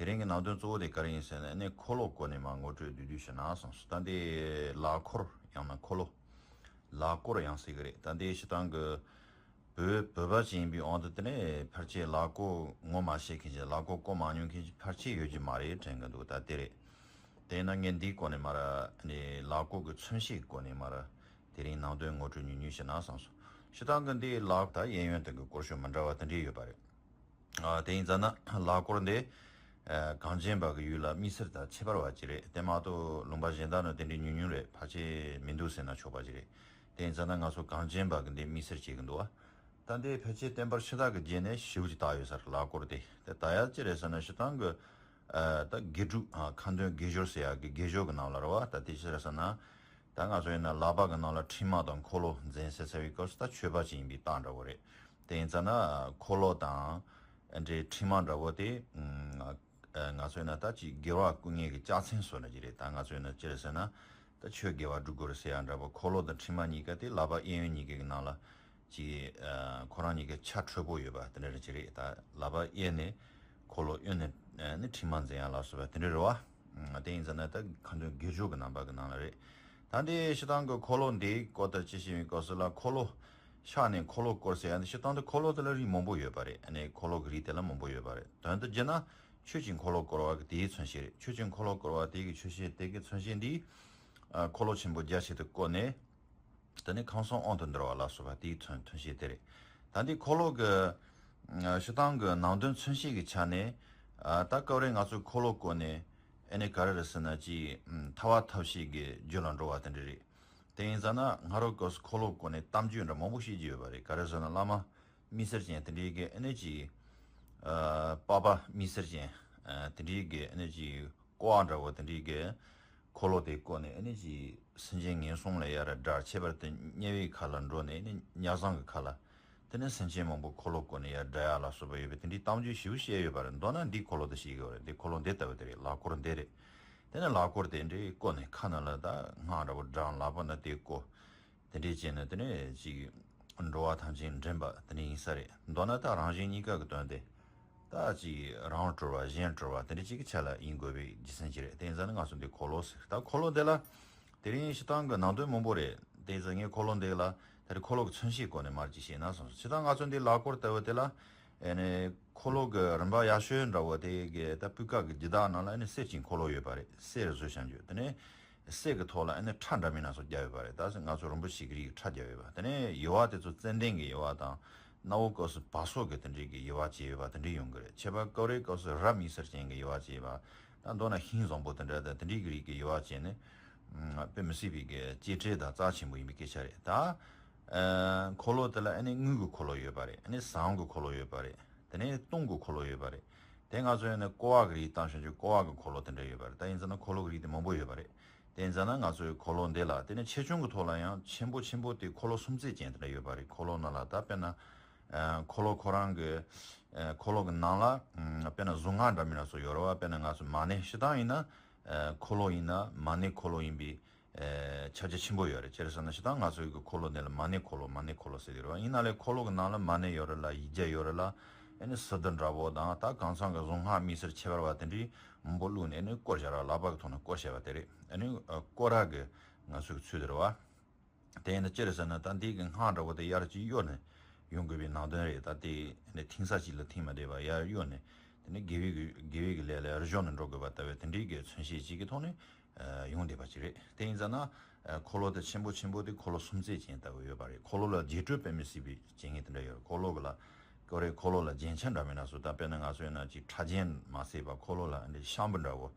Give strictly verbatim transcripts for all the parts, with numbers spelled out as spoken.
དེ་རིང་གི་ནང་དོན་གཙོ་བོ་དེ་ག་རེ་ཡིན་ཟེར་ན་ཨ་ནི་འཁོར་ལོ་སྐོར་ནས་མར་ངོ་སྤྲོད་བསྡུས་བསྡུས་ཞུ་ན་བསམ་སོང་། ད་འདི་ལག་འཁོར་ཡང་ན་འཁོར་ལོ། ལག་སྐོར་ཡང་ཟེར་གི་རེད། ད་འདི་སྤྱིར་བཏང་གི་བོད་བོད་པ་ཅིག་ཡིན་པའི་དབང་དུ་དེ་ནས་ཕལ་ཆེར་ལག་སྐོར་ངོ་མ་ཤེས་མཁན་ཅིག་ལག་སྐོར་སྐོར་མ་མྱོང་མཁན་ཅིག་ཕལ་ཆེར་ཡོད་ཀྱི་མ་རེད་དྲན་གི་འདུག་ད་དེ་རེད། དེས་ན་ངས་འདིའི་སྐོར་ནས་མར་ཨ་ནི་ལག་སྐོར་གྱི་མཚོན་བྱེད་སྐོར་ནས་མར་དེ་རིང་ནང་དོན་ངོ་སྤྲོད་ཉུང་ཉུང་ཞུ་ན་བསམ་སོང་། སྤྱིར་བཏང་གི་འདི་ལག་ད་གཡས་གཡོན་སྟེང་གི་སྐོར་ཤོག་མི་འདྲ་བ་དེ་འདྲས་ཡོད་པ་རེད། ཨ། དེ་ཡིན་ཙང་ན་ལག་སྐོར་འདི་ཨ། གངས་ཅན་པ་གི་ཡུལ་ལ་དམིགས་བསལ་དང་ཁྱད་པར་བ་ཅིག་རེད། དེ་མ་གཏོགས་ལུང་པ་གཞན་དག་ནང་དེ་འདྲའི་ཉུང་ཉུང་རེད། ཕལ་ཆེར་མི་འདུག་ཟེར་ན་ཆོག་པ་ཅིག་རེད། དེ་ཡིན་ཙང་ན་ང་ཚོ་གངས་ཅན་པ་གི་འདི་དམིགས་བསལ་བྱེད་ཀྱི་འདུག་བ། ད་འདི་ཕལ་ཆེར་བསྟན་པ་ཕྱི་དར་གྱི་རྗེས་ནས་ཞེ་པོ་ཅིག་དར་ཡོད་ས་རེད། ལག་སྐོར་དེ་དེ་དར་ཡ་ཅི་རེད་ཟེར་ན་སྤྱིར་བཏང་གི་ཨ། ད་དགེ་ཕྲུག་ཨ། ཁ་འདོན་དགེ་སྦྱོར་ཟེར་ཡ་གི་དགེ་སྦྱོར་གི་ནང་ལ་རེད་བ། ད་དེ་ཅི་རེད་ཟེར་ན། ད་ང་ཚོ་ཡིན་ན་ལག་པ་གི་ནང་ལ་ཕྲེང་བ་དང་འཁོར་ལོ་འཛིན་ཟེར་ཚར་བའི་སྐབས་སུ་ད་ཆོས་པ་ཅིག་ཡིན་པའི་རྟགས་འདྲ་བོ་རེད། དེ་ཡིན་ཙང་ན་འཁོར་ལོ་དང་འདྲའི་ཕྲེང་བ་འདྲ་བོ་དེ་ང་ཚོ་ཡིན་ན་ད་ཅིག་དགེ་བ་བསྐུལ་མཁན་གྱི་ལྕགས་ཚན་བཟོ་ན་ཅི་རེད། ད་ང་ཚོ་ཡིན་ན་ཅི་རེད་ཟེར་ན་ད་ཆོས་དགེ་བ་སྒྲུབ་དགོས་རེད་ཟེར་ཡ་འདྲ་བོ། འཁོར་ལོ་དང་ཕྲེང་བ་གཉིས་ཀ་དེ་ལག་པ་གཡས་གཡོན་གཉིས་ཀའི་ནང་ལ་ཅིག་ཁོ་རང་གཉིས་ཀ་ཆ་འཕྲོད་པོ་ཡོད་པ་དེ་འདྲ་རེད་ཅི་རེད། ད་ལག་པ་གཡས་ནས་འཁོར་ལོ་གཡོན་ནས་ནི་ཕྲེང་བ་འཛིན་ཡ་ལ་སོགས་པ་དེ་འདྲ་རེད་བ། དེ་ཡིན་ཙང་ན་ད་ཁ་འདོན་དགེ་སྦྱོར་གྱི་རྣམ་པ་གི་ནང་ལ་རེད། ད་འདི་སྤྱིར་བཏང་གི་འཁོར་ལོ་འདིའི་སྐོར་དུ་ཅི་ཞིག་ཡིན་སྐོར་སོགས་ལ་འཁོར་ལོ་ཕྱག་ནས་འཁོར་ལོ་བསྐོར་ཟེར་ཡ་འདི་སྤྱིར་བཏང་དུ་འཁོར་ལོ་དེ་ལ་རིགས་མང་པོ་ཡོད་པ་རེད། ཨ་ནི་འཁོར་ལོ་གི་རིགས་དེ་ལ་མང་པོ་ཡོད་པ་རེད། དོན་དུ་བགྱིས་ན་ཆོས་ཀྱི་འཁོར་ལོ་བསྐོར་བ་གི་དེའི་མཚོན་བྱེད་རེད། ཆོས་ཀྱི་འཁོར་ལོ་བསྐོར་བ་དེ་གི་མཚོན་བྱེད་དེ་གི་མཚོན་བྱེད་འདི་འཁོར་ལོ་ཆེན་པོ་རྒྱ་ཆེ་དུ་བསྐོར་ནས། དེ་ནས་ཁམས་གསུམ་དབང་དུ་འདུ་བ་ལ་སོགས་པ་དེའི་མཚོན་མཚོན་བྱེད་དེ་རེད། ད་འདི་འཁོར་ལོ་གི་ཨ། སྤྱིར་བཏང་གི་ནང་དོན་མཚོན་བྱེད་ཀྱི་ཆ་ནས་ཨ། ད་སྐབས་རེ་ང་ཚོས་འཁོར་ལོ་བསྐོར་ནས་ཨ་ནི་ག་རེ་རེད་ཟེར་ན་ཅིག་ཨ། ཐར་བ་ཐབས་ཤེས་ཀྱི་རྒྱུ་ལ་འགྲོ་བ་དེ་འདྲ་རེད། དེ་ཡིན་ཙང་ན་སྔ་རོལ་སྐབས་སུ་འཁོར་ལོ་བསྐོར་ནས་གཏམ་རྒྱུད་འདྲ་མང་པོ་བཤད་ཀྱི་ཡོད་པ་རེད། ག་རེ་ཟེར་ན་བླ་མ་མིག་སེར་ཅན་དེ་འདྲའི་གི་ཨ་ནི་ཅིག་ཨ། པ་ཕ་མིག་སེར་ཅན་ཨ། དེ་འདྲའི་གི་ཨ་ནི་ཅིག་ཀོ་བ་འདྲ་བོ་དེ་འདྲའི་གི་འཁོར་ལོ་དེ་བསྐོར་ནས་ཨ་ནི་ཅིག་སེམས་ཅན་ངན་སོང་ལ་ཡར་དགྲར་ཁྱད་པར་དུ་དམྱལ་བའི་ཁ་ལ་འགྲོ་ནས་ཨ་ནི་དམྱལ་བཟང་གི་ཁ་ལ། དེ་ནས་སེམས་ཅན་མང་པོ་འཁོར་ལོ་བསྐོར་ནས་ཡར་དགྲ་ཡ་ལ་སོགས་པ་ཡོད་པའི་དེ་འདྲའི་གཏམ་རྒྱུད་ཞིབ་བཤད་ཡོད་པ་རེད། མདོར་ན་འདི་འཁོར་ལོ་དེ་ཞིག་ཡོད་རེད། འདི་འཁོར་ལོ་འདི་ལྟ་བུ་དེ་རེད། ལག་འཁོར་འདི་རེད། དེ་ནས་ལག་འཁོར་དེ་འདྲའི་བསྐོར་ནས་ཁ་ནང་ལ་ད་སྔགས་འདྲ་བོ་བགྲངས། ལག་པ་ན་དེ་བསྐོར། དེ་འདྲའི་བྱས་ནས་དེ་ནས་ཅིག་འགྲོ་བ་ཐམས་ཅད་འདྲེན་པ་དེ་འདྲ་ཡིན་ས་རེད། མདོར་ན་ད་རང་གཞན་གཉིས་ཀ་གི་དོན་དེ། ད་ཅིག་རང་གྲོལ་བ་གཞན་གྲོལ་བ་དེ་འདྲ་ཅིག་གི་ཆ་ལ་ཡིན་དགོས་པའི་རྒྱུ་མཚན་ཅིག་རེད། དེ་ཡིན་ཙང་ནི་ང་ཚོ་འདི་འཁོར་ལོ་ཟེར། ད་འཁོར་ལོ་འདི་ལ་དེ་རིང་སྤྱིར་བཏང་གི་ནང་དོན་མང་པོ་རེད། དེ་ཡིན་ཙང་ངས་འཁོར་ལོ་འདི་ལ་ད་རེས་འཁོར་ལོ་གི་མཚོན་བྱེད་སྐོར་ནས་མར་ཅིག་བཤད་ན་བསམ་སོང་། སྤྱིར་བཏང་ང་ཚོ་འདི་ལག་འཁོར་ལྟ་བུ་དེ་ལ་ཨ་ནི་འཁོར་ལོ་གི་རིམ་པ་ཡག་ཤོས་འདྲ་བོ་དེ་གི་ད་སྤུས་ཀ་གི་རྒྱུ་དག་ནང་ལ་ཨ་ནི་གསེར་གྱི་འཁོར་ལོ་ཡོད་པ་རེད། གསེར་བཟོས་བཞག་རྒྱུ་དེ་ནས། གསེར་གྱི་ཐོག་ལ་ཨ་ནི་ཁྲ་འདྲ་མིན་སྣ་ཚོགས་བརྒྱབ་ཡོད་པ་རེད། ད་ང་ཚོ་རིན་པོ་ཆེ་གི་རིགས་ཁྲ་བརྒྱབ་ཡོད་པ། དེ་ནས་ཡུ་བ་དེ་ཚོ་ཙན་དན་གྱི་ཡུ་བ་དང་གནའ་བོའི་སྐབས་སུ་བ་སོ་གི་དེ་འདྲའི་གི་ཡུ་བ་བྱས་ཡོད་པ་དེ་འདྲ་ཡོང་གི་རེད། ཁྱད་པར་སྐབས་རེའི་སྐབས་སུ་རབ་མིག་སེར་ཅན་གྱི་ཡུ་བ་བྱས་པ། ད་མདོར་ན་ཤིང་བཟང་པོ་དེ་འདྲ་དང་དེ་འདྲའི་གི་རིགས་ཀྱི་ཡུ་བ་བྱས་ནས་དཔེ་མི་སྲིད་པའི་གི་གཅེས་སྤྲས་དང་རྩ་ཆེན་པོ་ཡིན་པའི་སྐད་ཆ་རེད། ད་ཨ་འཁོར་ལོ་དེ་ལ་ཨ་ནི་དངུལ་གྱི་འཁོར་ལོ་ཡོད་པ་རེད། ཨ་ནི་ཟངས་གི་འཁོར་ལོ་ཡོད་པ་རེད། དེ་ནས་སྟོང་གི་འཁོར་ལོ་ཡོད་པ་རེད། དེ་ང་ཚོ་ཡིན་ན་ཀོ་བ་གི་རིགས་བཏང་བྱུང་ཆུ་ཀོ་བ་གི་འཁོར་ལོ་དེ་འདྲ་ཡོད་པ་རེད། ད་ཡིན་ཙང་ན་འཁོར་ལོ་གི་རིགས་དེ་མང་པོ་ཡོད་པ་རེད། དེ་ཡིན་ཙང་ན་ང་ཚོའི་འཁོར་ལོ་འདི་ལ་དེ་ནས་ཆེ་ཆུང་གི་ཐོག་ལ་ཡང་ཆེན་པོ་ཆེན་པོ་དེ་འཁོར་ལོ་སུམ་རྩེག་ཅན་དེ་འདྲ་ཡོད་པ་རེད། འཁོར་ལོ་ནང་ལ་ད་དཔེར་ན་ཨ་འཁོར་ལོ་ཁོ་རང་གི་ཨ་འཁོར་ལོ་གི་ནང་ལ་ཨ་དཔེར་ན་གཟུངས་སྔགས་འདྲ་མིན་སྣ་ཚོགས་ཡོད་རེད་བ། དཔེར་ན་ང་ཚོ་མ་ཎི་སྤྱིར་བཏང་ཡིན་ན་ཨ་འཁོར་ལོ་ཡིན་ན་མ་ཎི་འཁོར་ལོ་ཡིན་པའི་ཨེ། ཁྱབ་རྒྱ་ཆེན་པོ་ཡོད་རེད། ཅི་རེད་ཟེར་ན་སྤྱིར་བཏང་ང་ཚོའི་གི་འཁོར་ལོ་འདི་ལ་མ་ཎི་འཁོར་ལོ་མ་ཎི་འཁོར་ལོ་ཟེར་གི་རེད་བ། ཡིན་ན་ལས་འཁོར་ལོ་གི་ནང་ལ་མ་ཎི་ཡོད་རེད་ལ་ཡིག་བརྒྱ་ཡོད་རེད་ལ། ཨ་ནི་སི་ཏུ་འདྲ་བོ་དང་ད་གང་ཚང་གི་གཟུངས་སྔགས་དམིགས་བསལ་ཁྱད་པར་བ་དེ་འདྲའི་མང་པོ་བླུགས་ནས་ཨ་ནི་བསྐོར་བཞག་ར་ལག་པ་གི་ཐོག་ནས་བསྐོར་བཞག་པ་དེ་རེད། ཨ་ནི་ཨ་བསྐོར་ར་གི་ང་ཚོའི་གི་ཚུལ་དེ་རེད་བ། དེ་ཡིན་ན་ཅི་རེད་ཟེར་ན་ད་འདི་གི་སྔགས་འདྲ་བོ་དེ་ཡར་ཅིག་གཡོ་ནས་ཡོང་དགོས་པའི་ནང་དོན་རེད། ད་དེ་ནི་ཐིམ་ས་གཅིག་ལ་ཐིམ་མ་བསྡད་པ་ཡར་གཡོ་ནས་དེ་ནི་དགེ་བའི་གི་དགེ་བའི་གི་ལས་ལ་ཡར་གཞོན་ནས་འགྲོ་དགོས་པ་ལྟ་བུའི་དེ་འདྲའི་གི་མཚོན་བྱེད་ཅིག་གི་ཐོག་ནས་ཨ་ཡོང་བསྡད་པ་ཅིག་རེད། དེ་ཡིན་ཙང་ན་ཨ་འཁོར་ལོ་དེ་ཆེན་པོ་ཆེན་པོ་དེ་འཁོར་ལོ་སུམ་རྩེག་ཅན་ལྟ་བུ་ཡོད་པ་རེད། འཁོར་ལོ་ལ་རྒྱས་སྤྲོས་དཔེ་མི་སྲིད་པའི་བྱེད་མཁན་དེ་འདྲ་ཡོད་རེད། འཁོར་ལོ་གི་ལ་སྐབས་རེ་འཁོར་ལོ་ལ་རྒྱན་ཆ་འདྲ་མིན་སྣ་ཚོགས། ད་དཔེར་ན་ང་ཚོ་ཡིན་ན་ཅིག་ཕྲ་རྒྱན་མ་ཟད་པ་འཁོར་ལོ་ལ་འདི་ཤམ་བུ་འདྲ་བོ།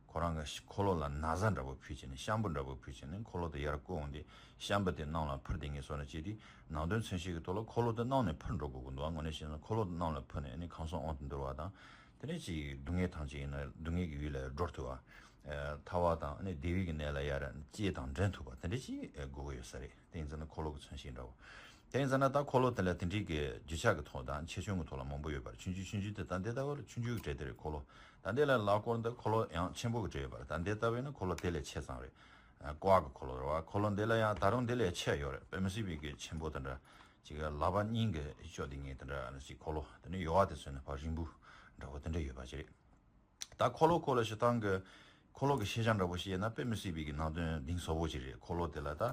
ཁོ་རང་གི་འཁོར་ལོ་ལ་ན་བཟའ་འདྲ་བོ་ཕུལ་བྱས་ནས་ཤམ་བུ་འདྲ་བོ་ཕུལ་བྱས་ནས་འཁོར་ལོ་དེ་ཡར་བསྐོར་འོང་དུས་ཤམ་བུ་དེ་གནམ་ལ་འཕུར་བསྡད་མཁན་བཟོ་ནས་བྱས་དུས་ནང་དོན་མཚོན་བྱེད་ཀྱི་ཐོག་ལ་འཁོར་ལོ་དེ་གནམ་ནས་འཕུར་འགྲོ་དགོས་ཀྱི་འདུག་དངོས་གནས་བཤད་ན་འཁོར་ལོ་དེ་གནམ་ལ་འཕུར་ནས་ཨ་ནི་ཁམས་གསུམ་དབང་དུ་འདུ་བ་དང་། དེ་ནས་ཅིག་སྡུག་བསྔལ་ཐམས་ཅད་ཡིན་ན་སྡུག་བསྔལ་གྱི་ཡུལ་ལས་སྒྲོལ་ཐུབ་པ། ཨ་ཐར་བ་དང་ཨ་ནི་བདེ་བའི་གི་གནས་ལ་ཡར་སྐྱེལ་དང་འདྲེན་ཐུབ་པ་དེ་འདྲ་ཅིག་དགོས་ཀྱི་ཡོད་ས་རེད། དེ་ཡིན་ཙང་ན་འཁོར་ལོ་གི་མཚོན་བྱེད་འདྲ་བོ། དེ་ཡིན་ཙང་ན་ད་འཁོར་ལོ་དེ་ལ་དེ་འདྲའི་གི་རྒྱུ་ཆ་གི་ཐོག་དང་ཆེ་ཆུང་གི་ཐོག་ལ་མང་པོ་ཡོད་པ་རེད། ཆུང་ཆུང་ཆུང་ཆུང་དེ་ད་འདི་ལྟ་བུ་ལ་ཆུང་ཆུང་གི་གྲས་དེ་རེད། འཁོར་ལོ་ད་འདི་ལ་ལག་སྐོར་འདི་འཁོར་ལོ་ཡང་ཆེན་པོ་གི་གྲས་ཡོད་པ་རེད། ད་འདི་ལྟ་བུ་ཡིན་ན་འཁོར་ལོ་དེ་ལས་ཆེ་ཙམ་རེད། ཨ་ཀོ་བ་གི་འཁོར་ལོ་རེད་བ། འཁོར་ལོ་འདི་ལ་ཡང་ད་རུང་འདི་ལས་ཆེ་ཡོད་རེད། དཔེ་མི་སྲིད་པའི་གི་ཆེན་པོ་དེ་འདྲ་ཅིག་ལག་པ་གཉིས་གི་ཤོག་དེ་ངས་དེ་འདྲ་ཅིག་འཁོར་ལོ་དེ་ནི་ཡོ་བ་དེ་ཚོ་ནི་ཕར་རིང་པོ་འདྲ་བོ་དེ་འདྲ་ཡོད་པ་ཅིག་རེད། ད་འཁོར་ལོ་སྐོར་ལ་སྤྱིར་བཏང་གི་འཁོར་ལོ་གི་ཤེས་བྱ་འདྲ་པོ་ཞིག་ཡིན་ན་དཔེ་མི་སྲིད་པའི་གི་ནང་དོན་གཏིང་ཟབ་པོ་ཅིག་རེད། འཁོར་ལོ་དེ་ལ་ད་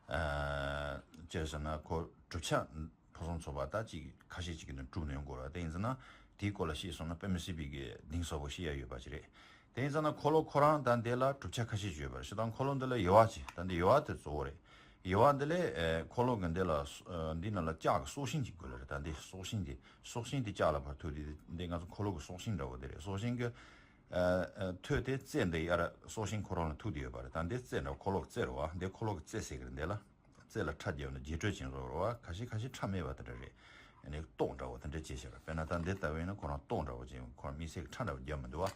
ཨ་ཅེར་ཟེར་ན་ཁོ་གྲུབ་ཆ་ཕུན་སུམ་ཚོགས་པ་ད་ཅིག་ཁ་ཤས་ཅིག་གི་ནང་གྲུབ་ནས་ཡོང་དགོས་ར། དེ་ཡིན་ཟེར་ན་དེའི་སྐོར་ལ་ཤེས་སོང་ན་དཔེ་མི་སྲིད་པའི་གི་གཏིང་ཟབ་པོ་ཤེས་ཡ་ཡོད་པ་ཅིག་རེད། དེ་ཡིན་ཙང་ན་འཁོར་ལོ་ཁོ་རང་ད་འདི་ལ་གྲུབ་ཆ་ཁ་ཤས་ཅིག་ཡོད་པ་རེད། སྤྱིར་བཏང་འཁོར་ལོ་འདི་ལ་ཡོལ་བ་ཅིག་ད་འདི་ཡོལ་བ་དེ་གཙོ་བོ་རེད། ཡོལ་བ་འདི་ལས་ཨེ་འཁོར་ལོ་གི་འདི་ལ་སོ་ཨ་འདི་ནང་ལ་ལྕགས་ཀྱི་སྲོག་ཤིང་ཅིག་དགོས་ལ་རེད། ད་འདི་སྲོག་ཤིང་འདི་སྲོག་ཤིང་འདི་ལྕགས་ལ་ཕར་ཐུག་འདི་འདི་ང་ཚོ་འཁོར་ལོ་གི་སྲོག་ཤིང་འདྲ་བོ་འདི་རེད། སྲོག་ཤིང་གི་ཨ་ཨ་ཐོད་དེ་རྩེ་འདི་ཡར་སྲོག་ཤིང་ཁོ་རང་ལ་ཐུག་འདི་ཡོད་པ་རེད། ད་འདི་རྩེ་འདྲ་འཁོར་ལོ་གི་རྩེ་རེད་བ། འདི་འཁོར་ལོ་གི་རྩེ་ཟེར་གི་རེད། འདི་ལ། རྩེ་ལ་ཁྲ་བརྒྱབ་ནས་རྗེས་སྤྲོད་ཅན་བཟོ་རོགས་བ། ཁ་ཤས་ཁ་ཤས་ཁྲ་མེད་པ་དེ་འདྲ་རེད། ཨ་ནི་ཏོག་འདྲ་བོ་དེ་འདྲ་བྱས་བཞག་དཔེར་ན་ད་འདི་ལྟ་བུ་ཡིན་ན་ཁོ་རང་ཏོག་འདྲ་བོ་ཅན་ཁོ་རང་དམིགས་བསལ་གྱི་ཁྲ་འདྲ་བོ་བརྒྱབ་མི་འདུག་བ།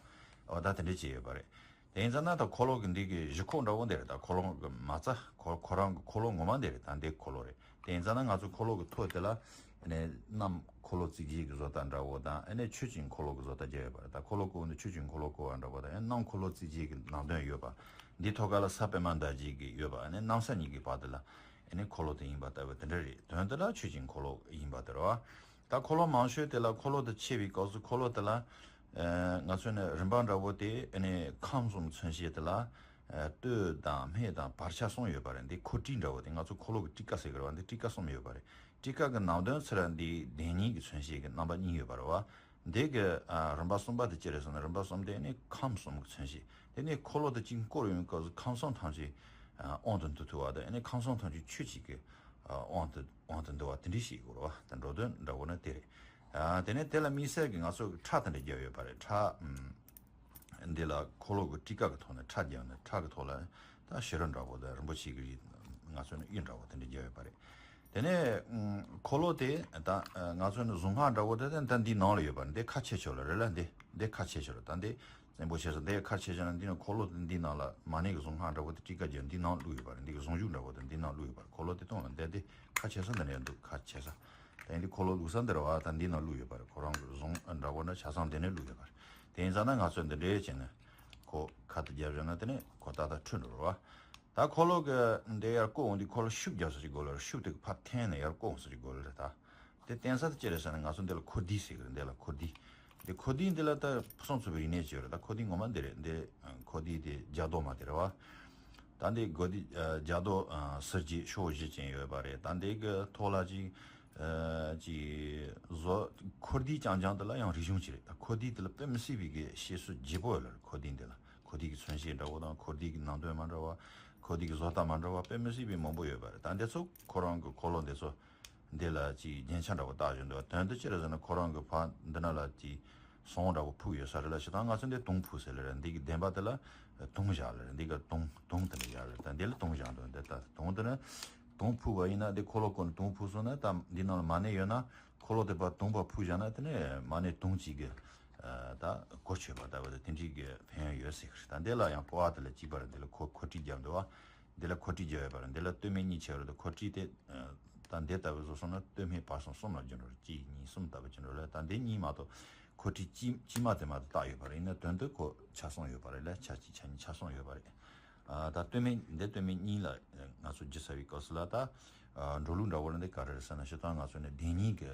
འོ་ད་དེ་འདྲ་བྱས་ཡོད་པ་རེད། དེ་ཡིན་ཙང་ན་ད་འཁོར་ལོ་གི་འདི་གི་གཞི་ཁོག་འདྲ་བོ་འདི་རེད། ད་འཁོར་ལོ་གི་མ་རྩ་ཁོ་ཁོ་རང་གི་འཁོར་ལོ་ངོ་མ་འདི་རེད། ད་འདི་འཁོར་ལོ་རེད། དེ་ཡིན་ཙང་ན་ང་ཚོ་འཁོར་ལོ་གི་ཐོག་དེ་ལ་ཨ་ནི་གནམ་འཁོར་ལོ་རྩིབས་བརྒྱད་ཀྱི་བཟོ་ལྟ་འདྲ་བོ་དང་ཨ་ནི་ཆོས་ཀྱི་འཁོར་ལོ་གི་བཟོ་ལྟ་བརྒྱབ་ཡོད་པ་རེད། ད་འཁོར་ལོ་གོང་དུ་ཆོས་ཀྱི་འཁོར་ལོ་བསྐོར་བ་འདྲ་བོ་དང་ཨ་ནི་གནམ་འཁོར་ལོ་རྩིབས་བརྒྱད་ཀྱི་ནང་དོན་ཡོད་པ། འདི་ཐོག་ཁ་ལ་ས་པད་མ་འདབ་བརྒྱད་ཀྱི་ཡོད་པ། ཨ་ནི་གནམ་ས་གཉིས་ཀྱི་བར་དུ་ལ་ཨ་ནི་འཁོར་ལོ་དེ་ཡིན་པ་ལྟ་བུ་དེ་འདྲ་རེད། དོན་དུ་ལ་ཆོས་ཀྱི་འཁོར་ལོ་ཡིན་པ་དེ་རེད་བ། ད་འཁོར་ལོ་མང་ཤོས་དེ་ལ་འཁོར་ལོ་དེ་ཕྱེ་བའི་སྐབས་སུ་འཁོར་ལོ་དེ་ལ་ཨ་ང་ཚོས་ནི་རིམ་པ་འདྲ་བོ་དེ་ཨ་ནི་ཁམས་གསུམ་མཚོན་བྱེད་དེ་ལ་ཨ་སྟོད་དང་སྨད་དང་བར་ཆ་གསུམ་ཡོད་པ་རེད། འདི་འཁོར་ཊཱིཀ་འདྲ་བོ་དེ་ང་ཚོ་འཁོར་ལོ་གི་ཊཱིཀ་ཟེར་གི་རེད་བ། འདི་ཊཱིཀ་གསུམ་ཡོད་པ་རེད། ཊཱིཀ་གི་ནང་དོན་ཚུར་འདི་བདེན་གཉིས་ཀྱི་མཚོན་བྱེད་ཀྱི་རྣམ་པ་གཉིས་ཡོད་པ་རེད་བ། འདི་གི་ཨ་རིམ་པ་གསུམ་པ་དེ་ཅི་རེད་ཟེར་ན་རིམ་པ་གསུམ་དེ་ནི་ཁམས་གསུམ་གྱི་མཚོན་བྱེད། དེ་ནི་འཁོར་ལོ་དེ་གཅིག་བསྐོར་ཡོང་སྐབས་སུ་ཁམས་གསུམ་ཐམས་ཅད་ཨ་དབང་དུ་འདུ་ཐུབ་པ་དང་ཨ་ནི་ཁམས་གསུམ་ཐམས་ཅད་ཆོས་གཅིག་གི་ཨ་དབང་དུ་དབང་དུ་འདུ་བ་དེ་འདྲ་ཞིག་དགོས་རེད་བ། དེ་འགྲོ་དོན་འདྲ་བོ་ནི་དེ་རེད། ཨ་དེ་ནས་དེ་ལ་དམིགས་བསལ་གྱི་ང་ཚོ་གི་ཁྲ་དེ་འདྲ་བརྒྱབ་ཡོད་པ་རེད། ཁྲ་ཨམ། འདི་ལ་འཁོར་ལོ་གི་ཊཱིཀ་གི་ཐོག་ནས་ཁྲ་བརྒྱབ་ནས་ཁྲ་གི་ཐོག་ལ་ད་ཤེས་རབ་འདྲ་བོ་དང་རིན་པོ་ཆེ་གི་ང་ཚོ་ནི་གཡུ་འདྲ་བོ་དེ་འདྲ་བརྒྱབ་ཡོད་པ་རེད། དེ་ནས་ཨུམ་འཁོར་ལོ་དེ་ད་ང་ཚོ་ནི་གཟུངས་སྔགས་འདྲ་བོ་དེ་ད་འདི་ནང་ལ་ཡོད་པ་རེད། འདི་ཁ་ཕྱེ་ཆོག་ལ་རེད་ལ། འདི་འདི་ཁ་ཕྱེ་ཆོག་ལ། ད་འདི་བཙན་པོ་བྱས་ས་འདི་ཁ་ཕྱེ་ཆོག་ན་འདི་ནི་འཁོར་ལོ་དེ་འདི་ནང་ལ་མ་ཎི་གི་གཟུངས་སྔགས་འདྲ་བོ་དེ་ཊཱིཀ་བརྒྱབ་འདི་ནང་བླུགས་ཡོད་པ་རེད། འདི་གི་གཟུངས་གཞུག་འདྲ་བོ་དེ་འདི་ནང་བླུགས་ཡོད་པ་རེད། འཁོར་ལོ་དེ་སྟོང་ལ་འདི་འདི་ཁ་ཕྱེ་ས་འདི་ནས་འདུག་ཁ་ཕྱེ་ས། ད་ཡིན་དུས་འཁོར་ལོ་བླུགས་ས་འདི་རེད་བ། ད་འདི་ནང་བླུགས་ཡོད་པ་རེད། ཁོ་རང་གི་གཟུངས་འདྲ་བོ་འདྲ་ཆ་ཚང་འདི་ནས་བླུགས་ཡོད་པ་རེད། དེ་ཡིན་ཙང་ན་ང་ཚོས་འདི་འདྲའི་བྱས་ནས་ཁོ་ཁ་དེ་བརྒྱབ་བཞག་ན་དེ་ནས་ཁོ་ཏག་ཏག་འཁྲུད་འགྲོ་རེད་བ། ད་འཁོར་ལོ་གི་འདི་ཡར་བཀོད་འོང་དུས་འཁོར་ལོ་ཤུབས་རྒྱག་ས་ཅིག་དགོས་ལ། ཤུབས་དེ་ཕར་འཐེན་ནས་ཡར་བཀོད་འོང་ས་ཅིག་དགོས་ལ་རེད། ད་དེ་བརྟེན་ས་དེ་ཅི་རེད་ཟེར་ན་ང་ཚོ་འདི་ལ་འཁོར་སྡེ་ཟེར་གི་རེད། འདི་ལ་འཁོར་སྡེ། འདི་འཁོར་སྡེ་འདི་ལ་ད་ཕུན་སུམ་ཚོགས་པའི་རིག་གནས་ཅིག་ཡོད་རེད། ད་འཁོར་སྡེ་ངོ་མ་འདི་རེད། འདི་འཁོར་སྡེ་དེ་རྒྱ་རྡོ་མ་དེ་རེད་བ། ད་འདི་སྒོ་འདི་ཨ་རྒྱ་རྡོ་ཨ་ཟུར་བརྒྱད་ཕྱོགས་བཞི་ཅན་ཡོད་པ་རེད། ད་འདི་གི་ཐོག་ལ་ཅིག་ཨ་ཅིག་བཟོ། འཁོར་སྡེ་རྐྱང་རྐྱང་དེ་ལ་ཡང་རིག་གཞུང་ཅིག་རེད། ད་འཁོར་སྡེ་དེ་ལ་དཔེ་མི་སྲིད་པའི་གི་བཤད་སྲོལ་ལྗིད་པོ་ཡོད་ལ་རེད། འཁོར་སྡེ་འདི་ལ་འཁོར་སྡེ་གི་མཚོན་བྱེད་འདྲ་བོ་དང་འཁོར་སྡེ་གི་ནང་དོན་མ་འདྲ་བ། འཁོར་སྡེ་གི་བཟོ་ལྟ་མ་འདྲ་བ་དཔེ་མི་སྲིད་པའི་མང་པོ་ཡོད་པ་རེད། ད་འདི་ཚོ་ཁོ་རང་གི་འཁོར་ལོ་འདི་ཚོ་འདི་ལ་ཅིག་རྒྱན་ཆ་འདྲ་བོ་བཏགས་བཞིན་འདུག་དོན་དུ་ཅི་རེད་ཟེར་ན་ཁོ་རང་གི་ཕར་འདི་ན་ལ་ཅིག་ཟངས་འདྲ་བོ་ཕུབ་ཡོད་ས་རེད་ལ། ཞེ་ད་ང་ཚོ་འདི་དུང་ཕུབ་ཟེར་ལ་རེད། འདི་གི་བདེན་པ་དེ་ལ་དུང་བཞག་ལ་རེད། འདི་ག་དུང་དུང་དེ་འདྲ་བཞག་ལ་རེད། ད་འདི་ལ་དུང་བཞག་འདུག་འདི་ད་དུང་དེ་ནི་དུང་ཕུབ་པ་ཡིན་ན་འདི་འཁོར་ལོ་སྐོར་ནས་དུང་ཕུབ་སོང་ན་ད་འདི་ནང་ལ་མ་ཎི་ཡོད་ན་འཁོར་ལོ་དེ་ཕར་དུང་ཕར་ཕུབ་བཞག་ན་དེ་ནི་མ་ཎི་དུང་གཅིག་གི་ད་གོ་ཆོད་པ་ལྟ་བུ་དེ་དེ་འདྲའི་གི་ཕན་ཡོན་ཡོད་ཟེར་གི་རེད། ད་འདི་ལ་ཡང་པོ་ཨ་དེ་ལ་གཅིག་པ་རེད། འདི་ལ་འཁོར་འཁོར་ཊཱིཀ་བརྒྱབ་འདུག་བ། འདི་ལ་འཁོར་ཊཱིཀ་བརྒྱབ་ཡོད་པ་རེད། འདི་ལ་སྟོད་སྨད་གཉིས་ཕྱེ་བ་རེད། འཁོར་ཊཱིཀ་དེ་ད་འདི་ལྟ་བུ་བཟོ་སོང་ན་སྟོད་སྨད་བར་གསུམ་གསུམ་ལ་འགྱུར་འགྲོ་རེད། གཅིག་གཉིས་གསུམ་ལྟ་བུ་འགྱུར་འགྲོ་རེད། ད་འདི་གཉིས་མ་གཏོགས་འཁོར་ཊཱིཀ་དཀྱིལ་དཀྱིལ་མ་དེ་མ་གཏོགས་བཏགས་ཡོད་པ་རེད། ཡིན་ན་དོན་དུ་ཁོ་ཆ་གསུམ་ཡོད་པ་རེད་ལ། ཆ་གཅིག་ཆ་གཉིས་ཆ་གསུམ་ཡོད་པ་རེད། ཨ་ད་སྟོད་སྨད་འདི་སྟོད་སྨད་གཉིས་ལ་ང་ཚོ་བརྒྱབ་ཚར་བའི་སྐབས་སུ་ལ་ད་འགྲོ་ལུགས་འདྲ་བོ་ལ་འདི་ག་རེ་རེད་ཟེར་ན་ཞེ་ད་ང་ཚོ་ནི་བདེན་གཉིས་ཀྱི་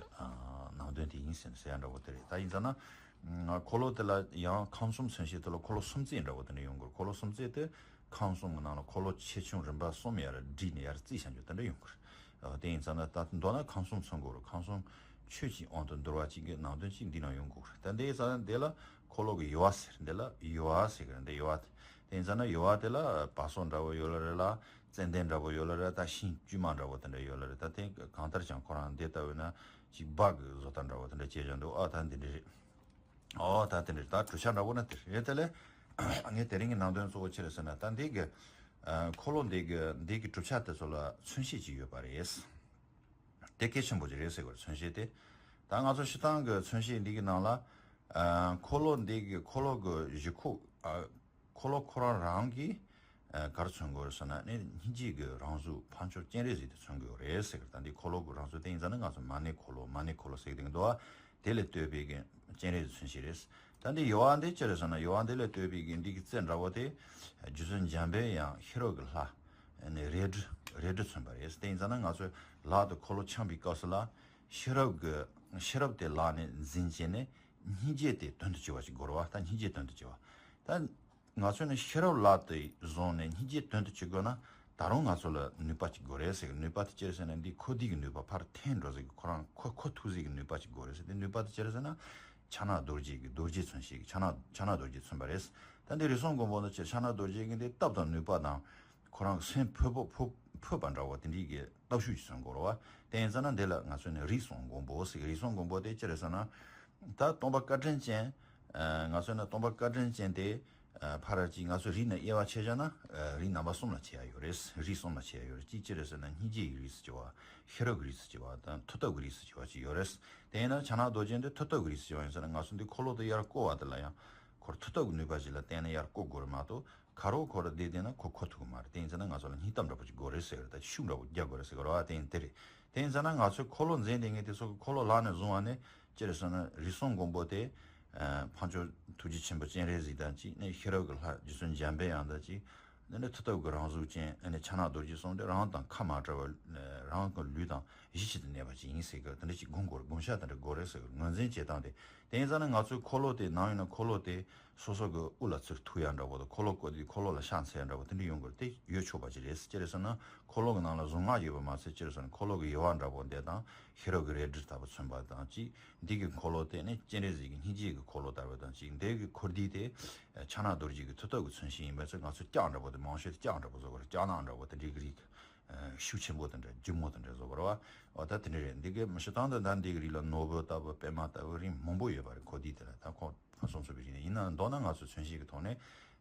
ནང་དོན་དེ་ཡིན་ཟེར་ཟེར་ཡ་འདྲ་བོ་དེ་རེད། ད་ཡིན་ཙང་ན་འཁོར་ལོ་དེ་ལ་ཡང་ཁམས་གསུམ་མཚོན་བྱེད་དེ་ལ་འཁོར་ལོ་སུམ་རྩེག་འདྲ་བོ་དེ་འདྲ་ཡོང་དགོས། འཁོར་ལོ་སུམ་རྩེག་དེ་ཁམས་གསུམ་གྱི་ནང་ལ་འཁོར་ལོ་ཆེ་ཆུང་རིམ་པ་གསུམ་ཡར་བསྒྲིགས་ནས་ཡར་བརྩིགས་བྱ་རྒྱུ་དེ་འདྲ་ཡོང་གི་རེད། དེ་ཡིན་ཙང་ན་ད་མདོར་ན་ཁམས་གསུམ་མཚོན་དགོས་རེད། ཁམས་གསུམ་ཆོས་ཀྱི་དབང་དུ་འདུལ་བ་གཅིག་གི་ནང་དོན་གཅིག་འདི་ནང་ཡོང་དགོས་རེད། ད་འདི་ཡིན་ཙང་ན་འདི་ལ་འཁོར་ལོ་གི་ཡོལ་བ་ཟེར། འདི་ལ་ཡོལ་བ་ཟེར་གི་རེད། འདི་ཡོལ་བ་དེ། དེ་ཡིན་ཙང་ན་ཡོལ་བ་དེ་ལ་བ་སོ་འདྲ་བོ་ཡོད་ལ་རེད་ལ། ཙན་དན་འདྲ་བོ་ཡོད་ལ་རེད། ད་ཤིང་དཀྱུས་མ་འདྲ་བོ་དེ་འདྲ་ཡོད་ལ་རེད། ད་དེ་གང་ལྟར་ཀྱང་ཁོ་རང་འདི་ལྟ་བུ་ན་ཅིག་སྦག་གི་བཟོ་ལྟ་འདྲ་བོ་དེ་འདྲ་བྱས་བཞག་འདུག་ཨ་ད་འདི་འདྲ་རེད། ཨོ་ད་དེ་འདྲ་རེད། ད་གྲུབ་ཆ་འདྲ་བོ་ན་དེ་རེད། དེ་ལས་ངས་དེ་རིང་གི་ནང་དོན་གཙོ་བོ་ཅི་རེད་ཟེར་ན་ད་འདི་གི་ཨ་འཁོར་ལོ་འདི་གི་འདི་གི་གྲུབ་ཆ་དེ་ཚོ་ལ་མཚོན་བྱེད་ཅིག་ཡོད་པ་རེད། དེ་གལ་ཆེན་པོ་ཅིག་རེད་ཟེར་དགོས་རེད། མཚོན་བྱེད་དེ། ད་ང་ཚོ་སྤྱིར་བཏང་གི་མཚོན་བྱེད་འདི་གི་ནང་ལ་ཨ་འཁོར་ལོ་འདི་གི་འཁོར་ལོ་གི་གཞི་ཁོག་ཨ་འཁོར་ལོ་ཁོ་རང་རང་གི་ཨ་ག་རེ་མཚོན་དགོས་རེད་ཟེར་ན་ནི་སྙིང་རྗེ་གི་རང་གཟུགས་འཕགས་མཆོག་སྤྱན་རས་གཟིགས་དེ་མཚོན་དགོས་རེད་ཟེར་གི་རེད། ད་འདི་འཁོར་ལོ་གི་རང་གཟུགས་དེ་ཡིན་ཙང་ནི་ང་ཚོ་མ་ཎི་འཁོར་ལོ་མ་ཎི་འཁོར་ལོ་ཟེར་གི་འདུག་བ། དེ་ལས་བཏོད་པའི་གི་སྤྱན་རས་གཟིགས་མཚོན་བྱེད་རེད། ད་འདི་ཡོལ་བ་འདི་ཅི་རེད་ཟེར་ན་ཡོལ་བ་འདི་ལས་བཏོད་པའི་གི་འདི་གི་རྩེ་འདྲ་བོ་དེ་རྗེ་བཙུན་འཇམ་དཔལ་དབྱངས་ཤེས་རབ་ཀྱི་ལྷ་ཨ་ནི་རལ་གྲི་རལ་གྲི་མཚོན་པ་རེད། དེ་ཡིན་ཙང་ན་ང་ཚོས་ལག་ཏུ་འཁོར་ལོ་འཆང་བའི་སྐབས་སུ་ལ་ཤེས་རབ་ཀྱི་ཤེས་རབ་དེ་ལག་ནས་འཛིན་བྱས་ནས་ སྙིང་རྗེ་དེ་དོན་དུ་བྱེད་པ་ཞིག་དགོས་རེད་བ། ད་སྙིང་རྗེ་དོན་དུ་བྱེད་པ། ད་ང་ཚོས་ནི་ཤེས་རབ་ལ་དེ་བཟུང་ནས་སྙིང་རྗེ་དོན་དུ་བྱེད་དགོས་ན། ད་རུང་ང་ཚོ་ལ་ནུས་པ་ཅིག་དགོས་རེད་ཟེར། ནུས་པ་དེ་ཅི་རེད་ཟེར་ན། འདི་ཁོ་འདི་གི་ནུས་པ་ཕར་འཐེན་འགྲོ་ཟེར་གི། ཁོ་རང་ཁོ་ཁོ་ཐུག་ཟེར་གི་ནུས་པ་ཅིག་དགོས་རེད་ཟེར། དེ་ནུས་པ་དེ་ཅི་རེད་ཟེར་ན། ཕྱག་ན་རྡོ་རྗེ་གི་རྡོ་རྗེ་མཚོན་བྱེད་ཀྱི་ཕྱག་ན་ཕྱག་ན་རྡོ་རྗེ་མཚོན་པ་རེད། ད་འདི་རིགས་གསུམ་མགོན་པོ་ནི་ཅི། ཕྱག་ན་རྡོ་རྗེ་གི་འདི་སྟོབས་དང་ནུས་པ་དང་། ཁོ་རང་སེམས་ཕོད་པོ་ཕོད་ཕོད་པ་འདྲ་བོ་དེ་འདྲའི་གི་སྟོབས་ཤུགས་ཀྱི་མཚོན་དགོས་རེད་བ། དེ་ཡིན་ཙང་ན་འདི་ལ་ང་ཚོས་ནི་རིགས་གསུམ་མགོན་པོ་ཟེར། རིགས་གསུམ་མགོན་པོ་དེ་ཅི་རེད་ཟེར་ན། ད་སྟོང་པ་བཀའ་དྲིན་ཅན། ཨ། ང་ཚོས་ནི་སྟོང་པ་བཀའ་དྲིན་ཅན་དེ། ཨ། ཕར་ཅིག་ང་ཚོས་རིགས་ནི་དབྱེ་བ་ཕྱེ་བྱ་ན། ཨ། རིགས་རྣམ་པ་གསུམ་ལ་ཕྱེ་ཡ་ཡོད་རེད། རིགས་གསུམ་ལ་ཕྱེ་ཡ་ཡོད་རེད། གཅིག་ཅི་རེད་ཟེར་ན། སྙིང་རྗེ་ཡི་རིགས་སུ་གྱུར་བ། ཤེས་རབ་ཀྱི་རིགས་སུ་གྱུར་བ་དང་། མཐུ་སྟོབས་ཀྱི་རིགས་སུ་གྱུར་བ་ཅིག་ཡོད་རེད། དེ་ཡིན་ན་ཕྱག་ན་རྡོ་རྗེ་འདི་མཐུ་སྟོབས་ཀྱི་རིགས་སུ་གྱུར་བ་ཡིན་ཟེར་ན། ང་ཚོ་འདི་འཁོར་ལོ་དེ་ཡར་བསྐོར་བ་དེ་ལ་ཡང་ཁོར་མཐུ་སྟོབས་ཀྱི་ནུས་པ་ཞིག་ལ་བརྟེན་ནས་ཡར་བསྐོར་དགོས་རེད་མ་གཏོགས། ཁ་རོག་ཁོ་རང་བསྡད་བསྡད་ན་ཁོ་ཁོ་ཐུག་གི་མ་རེད། དེ་ཡིན་ཙང་ན་ང་ཚོ་ལ་སྙིང་སྟོབས་འདྲ་པོ་ཅིག་དགོས་རེད་ཟེར་གི་རེད། ད་ཤུགས་འདྲ་པོ་རྒྱག་དགོས་རེད་ཟེར་གི་རེད་བ། དེ་ཡིན་དེ་རེད། དེ་ཡིན་ཙང་ན་ང་ཚོས་འཁོར་ལོ་འཛིན་བསྡད་མཁན་དེ་ཚོ་གི་འཁོར་ལོ་ལག་ནས་བཟུང་བ་ནས་ཅི་རེད་ཟེར་ན། རིགས་གསུམ་མགོན་པོ་དེ། ཨ། འཕགས་མཆོག་ཐུགས་རྗེ་ཆེན་པོ་སྤྱན་རས་གཟིགས་དང་གཅིག་ནས། ཤེས་རབ་ཀྱི་ལྷ་རྗེ་བཙུན་འཇམ་པའི་དབྱངས་དང་གཅིག། དེ་ནས་མཐུ་སྟོབས་ཀྱི་རང་གཟུགས་ཅན། ཨ་ནི་ཕྱག་ན་རྡོ་རྗེ་གསུམ་དེ་རང་དང་ཁ་མ་བྲལ་བ། རང་གི་ལུས་དང་གཞི་གཅིག་ཏུ་གནས་པ་ཅིག་ཡིན་ཟེར་གི། དེ་འདྲ་ཅིག་སྒོམ་དགོས་རེད། སྒོམ་བྱ་དེ་འདྲ་དགོས་རེད་ཟེར་གི། ངོས་འཛིན་བྱེད་སྟངས་དེ། དེ་ཡིན་ཙང་ན་ང་ཚོའི་འཁོར་ལོ་དེ་ནང་ཡིན་ན། འཁོར་ལོ་དེ་སོ་སོ་གི་དབུ་ལ་ཚུར་ཐུག་ཡ་འདྲ་པོ་དང་། འཁོར་ལོ་བསྐོར་དུས་འཁོར་ལོ་ལ་ཕྱག་འཚལ་འདྲ་པོ་དེ་འདྲ་ཡོང་དགོས་རེད། དེ་ཡོད་ཆོག་པ་ཅིག་རེད། ཅི་རེད་ཟེར་ན། འཁོར་ལོ་གི་ནང་ལ་གཟུངས་སྔགས་ཡོད་པ་མ་ཚད། ཅི་རེད་ཟེར་ན། འཁོར་ལོ་གི་དབྱེ་བ་འདྲ་པོ་འདི་དང་། ཤེས་རབ་ཀྱི་རལ་གྲི་ལྟ་བུ་མཚོན་པ་དང་གཅིག། འདི་གི་འཁོར་ལོ་དེ་ནི་སྤྱན་རས་གཟིགས་ཀྱི་སྙིང་རྗེ་གི་འཁོར་ལོ་ལྟ་བུ་དང་གཅིག། འདི་གི་འཁོར་འདས་དེ་ཕྱག་ན་རྡོ་རྗེ་གི་མཐུ་སྟོབས་ཀྱི་མཚོན་བྱེད་ཡིན་པ་ཚོ། ང་ཚོ་ལྕགས་འདྲ་པོ་དེ། མང་ཤོས་དེ་ལྕགས་འདྲ་པོ་བཟོ་དགོས་རེད། ལྕགས་ནག་འདྲ་པོ་དེ་འདྲའི་གི་རིགས། ཤུགས་ཆེན་པོ་དེ་འདྲ། ལྗིད་མོ་དེ་འདྲ་བཟོ་དགོས་རེད་བ། འོ་ད་དེ་འདྲ་རེད། འདི་གི་མི་ཤི་སྟངས་དེ། ད་འདི་གི་རིགས་ལ་ནོར་བུ་ལྟ་བུ། པད་མ་ལྟ་བུ། རིགས་མང་པོ་ཡོད་པ་རེད། འཁོར་འདས་དེ་ལ་ད་ཁོ་ཕུན་སུམ་ཚོགས་པའི་རིགས་ཡིན་ན། མདོར་ན་ང་ཚོ་མཚོན་བྱེད་ཀྱི་ཐོག་ནས་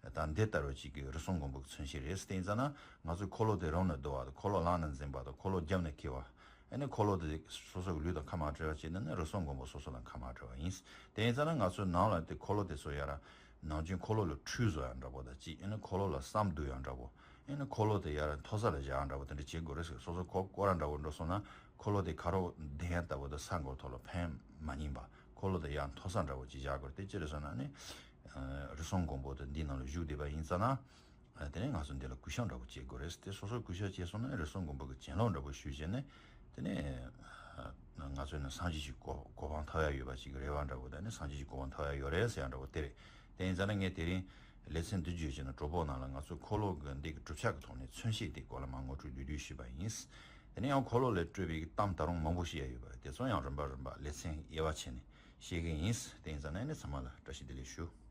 ད་འདི་ལྟ་བུ་ཅིག་གི་རིགས་གསུམ་མགོན་པོ་གི་མཚོན་བྱེད་རེད། དེ་ཡིན་ཙང་ན་ང་ཚོས་འཁོར་ལོ་དེ་རང་ནས་བསྡུ་བ་དང་། འཁོར་ལོ་ལག་ནས་འཛིན་པ་དང་། འཁོར་ལོ་རྒྱབ་ནས་འཁྱེར་བ། ཨ་ནི་འཁོར་ལོ་དེ་སོ་སོ་གི་ལུས་དང་ཁ་མ་བྲལ་བ་བྱས་ནས་ནི་རིགས་གསུམ་མགོན་པོ་སོ་སོ་ལ་ཁ་མ་བྲལ་བ་ཡིན། དེ་ཡིན་ཙང་ན་ང་ཚོའི་ནང་ལ་དེ་འཁོར་ལོ་དེ་ཚོ་ཡར་ནང་ཆོས་འཁོར་ལོ་ལ་ཁྲུས་བཟོ་ཡ་འདྲ་པོ་དང་གཅིག། ཨ་ནི་འཁོར་ལོ་ལ་སྲམ་བསྡུ་ཡ་འདྲ་པོ། ཨ་ནི་འཁོར་ལོ་དེ་ཡར་མཐོ་ས་ལ་བཞག་ཡ་འདྲ་པོ་དེ་འདྲ་བྱེད་དགོས་རེད་ཟེར། སོ་སོ་འཁོར་སྐོར་ར་འདྲ་པོ་འགྲོ་སོང་ན། འཁོར་ལོ་དེ་ཁ་རོག་གདན་ལྟ་བུ་དང་ས་མགོ་ཐོག་ལ་འཕེན་མ་ཉན་པ། འཁོར་ལོ་དེ་ཡར་མཐོ་ས་འདྲ་པོ་ཅིག་བཞག་དགོས་རེད། དེ་ཅི་རེད་ཟེར་ན་ནི། ཨ། རིགས་གསུམ་མགོན་པོ་དེ་འདི་ནང་ལ་བཞུགས་བསྡད་པ་ཡིན་ཙང་ན། ཨ། དེ་ནས་ང་ཚོ་འདི་ལ་གུས་ཞབས་འདྲ་པོ་བྱེད་དགོས་རེད། དེ་སོ་སོར་གུས་ཞབས་བྱས་སོང་ན། རིགས་གསུམ་མགོན་པོ་གི་གྱེན་ལོག་འདྲ་པོ་ཞུས་བྱས་ནས། དེ་ནས་ང་ཚོས་ནི་སངས་རྒྱས་ཀྱི་གོ་གོ་འཕང་ཐོབ་ཡ་ཡོད་པ་ཅིག་རེ་བ་འདྲ་པོ་དང་། ནི་སངས་རྒྱས་ཀྱི་གོ་འཕང་ཐོབ་ཡ་ཡོད་རེད་ཟེར་ཡ་འདྲ་པོ་དེ་རེད། དེ་ཡིན་ཙང་ན་ངས་དེ་རིང་ལེ་ཚན་འདི་བརྗོད་བྱས་ནས། གྲོགས་པོ་རྣམས་ལ་ང་ཚོའི་འཁོར་ལོ་གི་འདི་གི་གྲུབ་ཆ་གི་ཐོག་ནས་མཚོན་བྱེད་དེ་སྐོར་ལ་མར་ངོ་སྤྲོད་བསྡུས་བསྡུས་ཞུས་པ་ཡིན། དེ་ནས་ཡང་འཁོར་ལོ་ལས་སྤྲོས་པའི་གཏམ་ད་རུང་མང་པོ་བཤད་ཡ་ཡོད་པ་རེད། དེ་ཚོ་ཡང་རིམ་པ་རིམ་པ་ལེ་ཚན་དབྱེ་བ་ཕྱེ་ནས་བཤད་གི་ཡིན། དེ་ཡིན་ཙང་ན་ནི་ཚང་མ་ལ་བཀྲ་ཤིས་བདེ་ལེགས་ཞུ།